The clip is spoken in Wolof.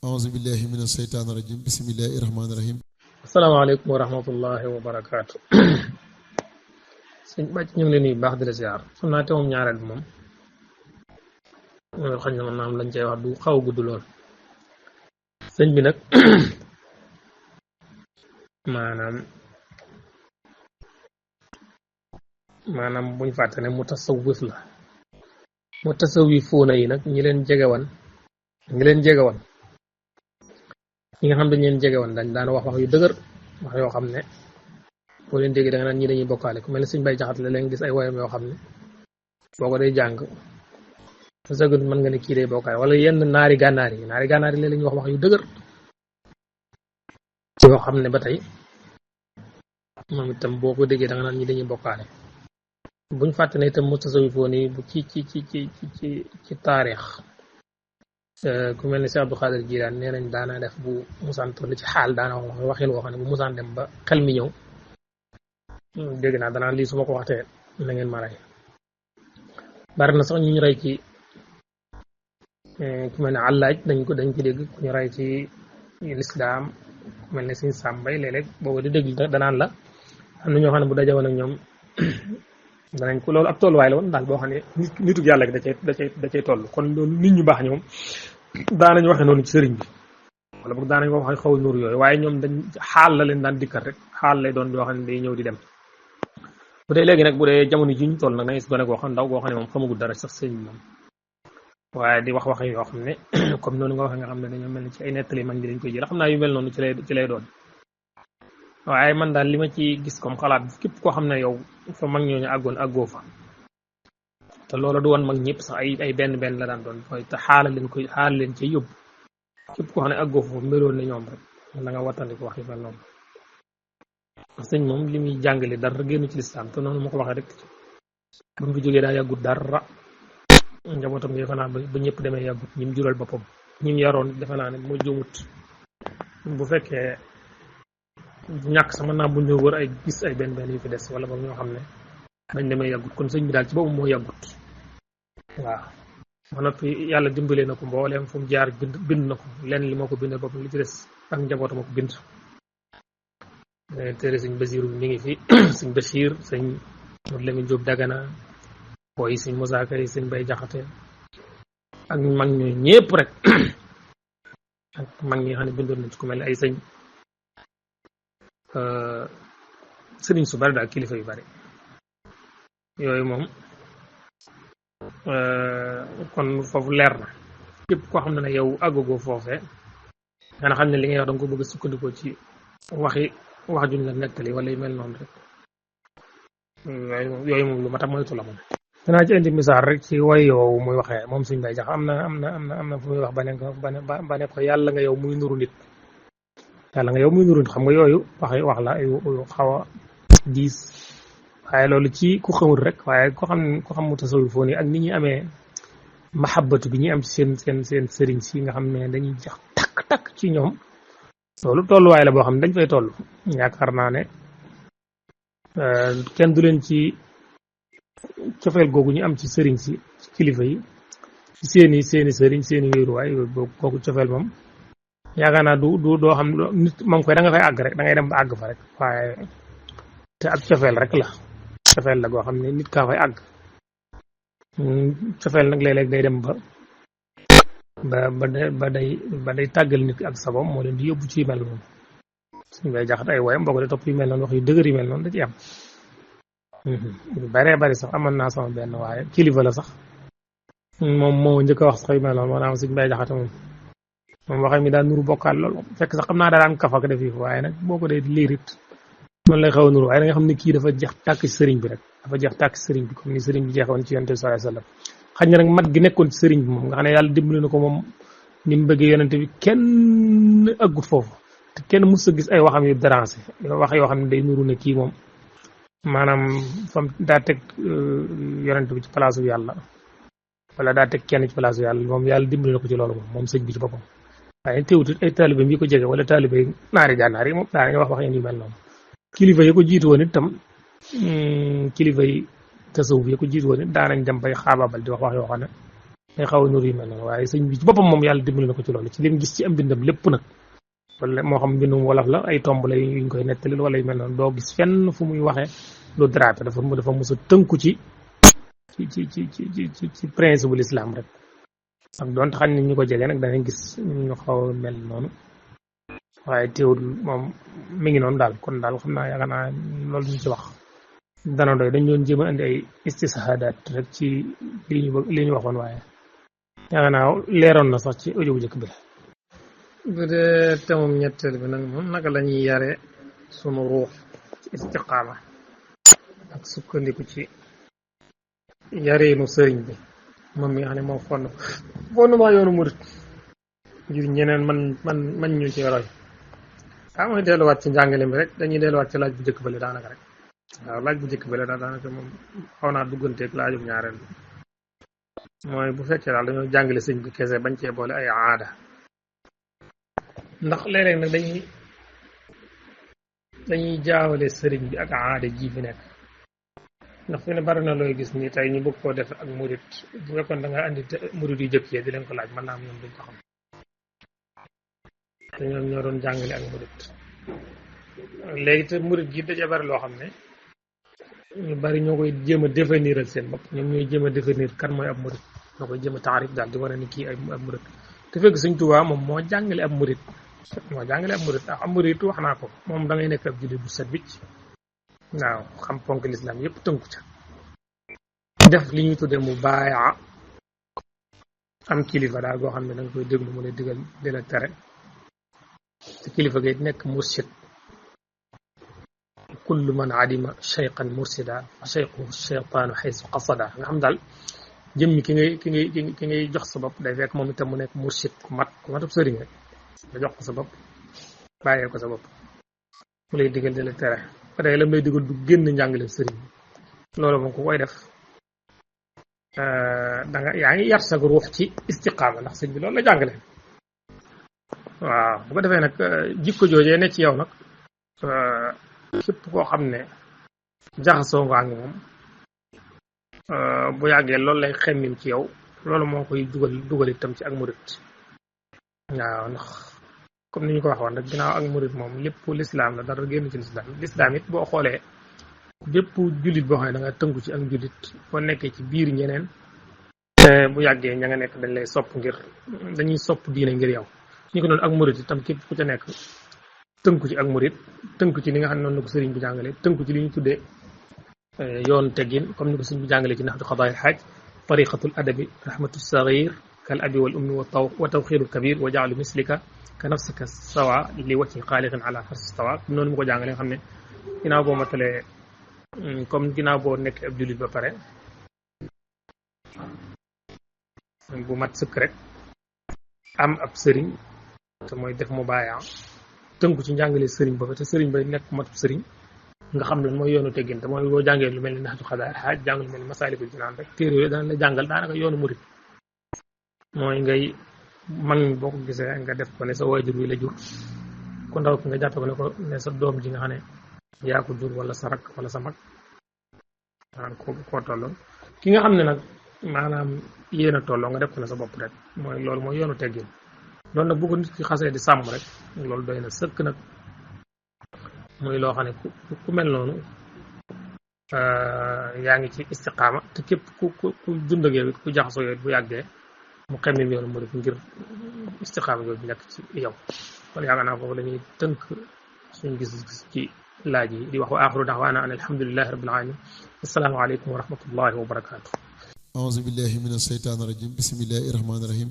أعوذ بالله من الشيطان الرجيم بسم الله الرحمن الرحيم. asalaamaaleykum wa rahmatullahi wa barakaatu. sëñ bàcc ñu ngi leen di baax di la ziar xam naa te moom ñaareel bi moom xëy na maanaam lañ cay wax du xaw a gudd lool. sëñ bi nag maanaam buñ fàtte ne mu tasawwif la mu tasawifuuna yi nag ñi leen jegewan ñi nga xam dañ leen jegewan dañ daan wax yu dëgër wax yoo xam ne boo leen déggee da nga naan ñi dañuy bokkaale ku mel ne sëñ bay jaxat la leen gis ay woyam yoo xam ne boo ko day jàng sa sëgg mën nga ne kii day bokkaale wala yenn naari gànnaar yi léeg lañuy wax yu dëgër yoo xam ne ba tey moom itam boo ko déggee da nga naan ñi dañuy bokkaale buñ fàtte ne itam mu tasawifoon yi bu ci taarix ku mel ne si Abdou Khadir Jilaan nee nañ daana def bu musaan toll ci xaal daana wax waxin woo xam ne bu musaan dem ba xel mi ñëw dégg naa danaan lii su ma ko waxtee na ngeen ma rey bari na sax ñu rey ci ku mel ne àllaaj dañ ko dégg ku ñu rey ci lislaam ku mel ne suñu sàmbay léeg-léeg boobu di dégg danaan la am na ñoo xam ne bu dajawoon ak ñoom danañ ko loolu ab tolluwaay la woon daal boo xam ne nituk yàlla gi da cay toll kon loolu nit ñu baax ñoom daanañ waxe noonu ci sëriñ bi wala boog daanañ ko wax xaw a nuur yooyu waaye ñoom dañ xaal la leen daan dikkat rek xaal lay doon yoo xam ne day ñëw di dem bu dee léegi nag bu dee jamono ji ñu toll nag da ngay gis gone goo xam ndaw goo xam ne moom xamagul dara sax sëriñ bi moom waaye di wax yoo xam ne comme noonu nga waxe nga xam ne dañoo mel ni ci ay nettali man gi dañ koy jël xam naa yu mel noonu ci lay doon waaye man daal li ma ci gis comme xalaat képp koo xam ne yow fa mag ñooñu àggoon àggoo fa te loola du woon mag ñëpp sax ay benn la daan doon mooy te xaala leen ca yóbbu képp koo xam ne àggoo fa meloon ne ñoom rek da nga wattandi ko wax yu mel noonu sëñ moom li muy jàngale dara génn ci lislaam te noonu ma ko waxee rek ba mu fi jógee daa yàggut dara njabootam defe naa ba ñëpp demee yàggut ñim jural boppam ñim yaroon defe naa ne moo jumut bu fekkee ñàkk sama naa bu ñu wër ay gis ay benn yu fi des wala boog ñoo xam ne bañ demee yàggut kon sëñ bi daal ci boobu moo yàggut waaw ba noppi yàlla dimbalee na ko mbooleem fu mu jaar bind na ko lenn li moo ko bindal boppam li ci des ak njabootam moo ko bind téere sëñ Basiiru mi ngi fi sëñ Basiir sëñ Modou Lamine Diop Dagana booy sëñ Moussa Kay sëñ Bay Jaxate ak mag ñooy ñépp rek ak mag ñi nga xam ne bindoon nañ ci ku mel ne ay sëriñ su bari daal kilifa yu bari yooyu moom kon foofu leer na képp koo xam ne ne yow àggagoo foofee nga xam ne li ngay wax danga ko bëgg a sukkandikoo ci wax juñ la nettali wala yu mel noonu rek yooyu moom lu ma tax moytu la moom danaa ci indi misaal rek ci way yow muy waxee moom suñ bay jax am na fu muy wax ba ne ko yàlla nga yow muy nuru nit xam nga yooyu wax la yu xaw a diis waaye loolu ci ku xamul rek waaye ko xam mu tasawufoon yi ak nit ñi amee mahabbatu bi ñuy am ci seen sëriñ si nga xam ne dañuy jax takk ci ñoom loolu tolluwaay la boo xam ne dañ fay toll yaakaar naa ne kenn du leen ci cofeel googu ñu am ci sëriñ si ci kilifa yi ci seeni sëriñ seeni wéeruwaay boobu kooku cofeel moom yaakaar naa du doo xam nit moom koy da nga fay àgg rek da ngay dem ba àgg fa rek waaye te ak cofeel rek la cofeel la goo xam ne nit kaa fay àgg cofeel nag léeg-léeg day dem ba day tàggal nit ak sabom moo leen di yóbbu ci mel noonu suñu bay jaxat ay woyam boo ko de topp yu mel noonu wax yu dëgër yu mel noonu da ci am yu bari sax amoon naa sama benn waaye kilifa la sax moom moo njëkk a wax sax yu mel noonu maanaam suñu bay jaxate moom waxee mi daal nuru bokkaal loolu fekk sax xam naa daa daan kafak def yi waaye nag boo ko dee liirit noonu lay xaw a nuru waaye da nga xam ne kii dafa jeex tàkk ci sëriñ bi rek dafa jeex tàkk ci sëriñ bi comme ni sëriñ bi jeexoon ci yonent bi sallallahu alayhi wasallam xañ na nag mat gi nekkoon ci sëriñ bi moom nga xam ne yàlla dimbali na ko moom ni mu bëggee yonent bi kenn ëggut foofu te kenn mës a gis ay waxam yu dérangé wax yoo xam ne day nuru ne kii moom maanaam fam daa teg yonent bi ci palaasu yàlla wala daa teg kenn ci palaasu yàlla moom yàlla dimbali na ko ci loolu moom sëñ bi ci boppam waaye teewut ay taalibe yi ko jege wala taalibe yi naari gànnaar yi moom daa nga wax yu mel noonu kilifa yi ko jiitu woon itam kilifa yi tasawuf yi ko jiitu woon it daanañ dem bay xaabaabal di wax yoo xam ne day xaw a nur yi mel noonu waaye sëñ bi ci boppam moom yàlla dimbali na ko ci loolu ci lim gis ci am bindam lépp nag wala moo xam mbindum wolof la ay tomb la yuñ koy nettali wala yu mel noonu doo gis fenn fu muy waxee lu drapé dafa mos a tënku ci principe bu l'islam rek ak doonte xam ne ñu ko jege nag danañ gis ñu xaw a mel noonu waaye teewul moom mi ngi noonu daal kon daal xam naa yaakaar naa loolu ñu ci wax dana doy dañ doon jéem a indi ay istishaadaat rek ci li ñu waxoon waaye yaakaar naa leeroon na sax ci audio bu njëkk bi la bu dee temum ñetteel bi nag moom naka la ñuy yare sunu ruux ci istiqaama ak sukkandiku ci yareenu sëriñ bi moom mi nga xam ne moom fondement yoonu murit ngir ñeneen man ñu ci roy mooy delluwaat ci njàngale mi rek dañuy delluwaat ci laaj bu njëkk bale daanaka rek waaw laaj bu njëkk bale daanaka moom xaw naa dugganteeg laajum ñaareel bi mooy bu fekkee daal dañoo jàngale sëñ bi kese bañ cee boole ay aada ndax léeg-léeg nag dañuy jaawale sëriñ bi ak aada ji fi nekk ndax fi ne bari na looy gis ni tey ñu bëgg koo def ak murit bu fekkoon da nga andi murit yu jëkk yi di leen ko laaj mën naa am ñoom duñ ko xam te ñoom ñoo doon jàngale ak murit léegi te murit gi dajee bari loo xam ne ñu bari ñoo koy jéem a définiral seen bopp ñoom ñooy jéem a définir kan mooy ab murit ñoo koy jéem a taarif daal di wane ni kii ab murit te fekk Sëñ Tuubaa moom moo jàngale ab murit ndax ab murit wax naa ko moom da ngay nekk ab jullit bu set wicc waaw xam ponk lislaam yëpp tënku ca def li ñuy tuddee mu baayaa am kilifa daal goo xam ne da nga koy déglu mu lay digal di la tere te kilifa gi nekk mursid kullu man adima cheyqan mursida fa cheyquhu cheytaanu xaysu qasada nga xam daal jëmmi ki ngay jox sa bopp day fekk moom itam mu nekk mursid ku matub sëriñ rek nga jox ko sa bopp bàyyee ko sa bopp mu lay digal di la tere ba tey lam lay digal du génn njàngale sëriñ loolu moom ku koy def yaa ngi yar sa ruux ci istiqaama ndax sëñ bi loolu la jàngale waaw bu ko defee nag jikko joojee ne ci yow nag képp koo xam ne jaxasoo nga ngi moom bu yàggee loolu lay xemmim ci yow loolu moo koy dugal itam ci ak murit waaw ndax comme ni ñu ko waxoon rek ginnaaw ak murit moom lépp lislaam la dara génn ci lislaam it boo xoolee bépp jullit boo xam ne da nga tënku ci ak jullit boo nekkee ci biir ñeneen bu yàggee ña nga nekk dañ lay sopp dañuy sopp diine ngir yow ñu ko noonu ak murit itam képp ku ca nekk tënku ci ak murit tënku ci li nga xam ne noonu la ko sëriñ bi jàngale tënku ci li ñu tuddee yoon teggin comme ni ko sëriñ bi jàngale ci naxdu xadaayil xaaj tariqatul adabi rahmatu sagir kal abi wal ummi wa tawxirul kabir wa jaalu mislika ka nafsika sawa li wacci xaaliqin ala farsi sawa comme noonu mu ko jàngale nga xam ne ginnaaw boo matalee comme ginnaaw boo nekk ab jullit ba pare bu mat sëkk rek am ab sëriñ te mooy def mu bàyyi tënku ci njàngale sëriñ boobu te sëriñ bay nekk matub sëriñ nga xam ne mooy yoonu teggin te mooy boo jàngee lu mel ni naxtu xadaar xaaj jàng lu mel ni masaalikul jinaan rek téere yooyu dana la jàngal daanaka yoonu murit mooy ngay mag mi boo ko gisee nga def ko ne sa waajur wi la jur ku ndaw ki nga jàppe ko ne sa doom ji nga xam ne yaa ko jur wala sa rak wala sa mag maanaam koo tolloon ki nga xam ne nag maanaam yéen a tolloo nga def ko ne sa bopp rek mooy loolu mooy yoonu teggin loolu nag bu ko nit ki xasee di sàmm rek loolu doy na sëkk nag muy loo xam ne ku mel noonu yaa ngi ci istiqaama te képp ku dund ak yow it ku jaxasoo yow it bu yàggee mu xemmim yoonu murit ngir istiqaama yooyu nekk ci yow kon yaakaar naa foofu la ñuy tënk suñu gis-gis ci laaj yi di wax wa axiru daxwaana an alhamdulilahi rabbil alamin assalaamu aleykum wa rahmatullahi wa barakaatu. auzu billahi min asheytaani rajim bismillahi rahmaani rahim